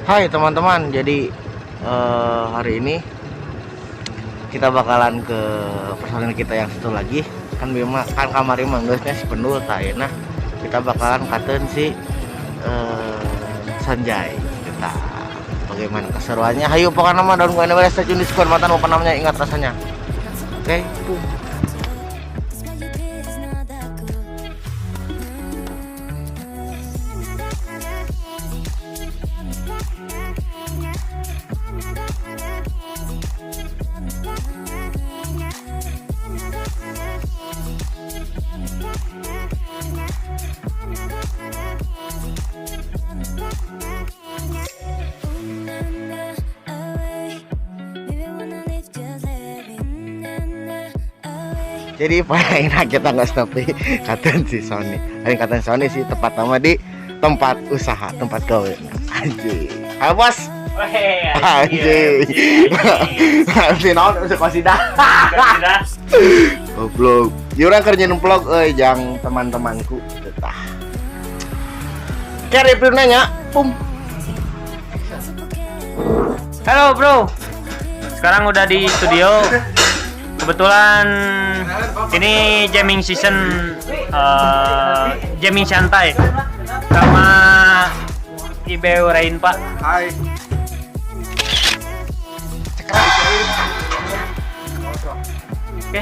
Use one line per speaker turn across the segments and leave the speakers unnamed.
Hai teman-teman, jadi hari ini kita bakalan ke personil kita yang satu lagi. Kan Bima kan kamari mah geus nya si Pendul, tah nah kita bakalan katen si Sanjay. Kita bagaimana keseruannya? Hayu, pokoknya mah daun gue stay tune di Squad Matan, apa namanya, ingat rasanya. Oke, okay. Jadi paling enak kita nggak tapi katen si Sony. Aing katen Sony sih, tepat nama di tempat usaha, tempat gawe. Anjing. Halo, bos. Anjing. Anjing naon bisa kosidah. Goblok. Ieu urang keur nyeun vlog euy jang teman-temanku. Tah. Kere nanya, pum.
Halo, bro. Sekarang udah di studio. Kebetulan ini jamming season, jamming santai sama Ibu Rain, Pak.
Hai.
Oke.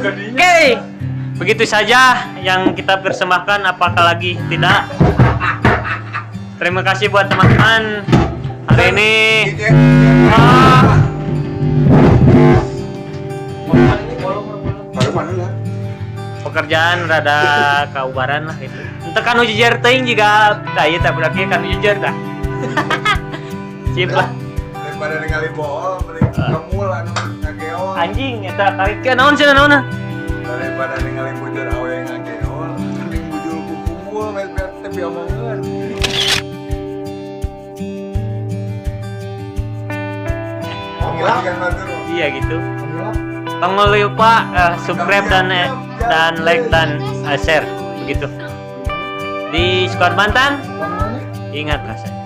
Oke, begitu saja yang kita persembahkan, apakah lagi tidak. Terima kasih buat teman-teman hari ini. Pekerjaan rada kaubaran lah gitu. Ente kan ujijer teuing jiga tah ieu tah budak ieu kan ujijer tah. Sip lah.
Daripada ningali bohol mending kemul anu ngageol.
Anjing eta tarik ke naon cenah naonna?
Daripada ningali bujur awe ngageol, mending bujur ku kumpul met teh diomongeun.
Iya gitu. Tong lupa subscribe dan like dan share begitu. Di Squad Bantan ingat rasanya.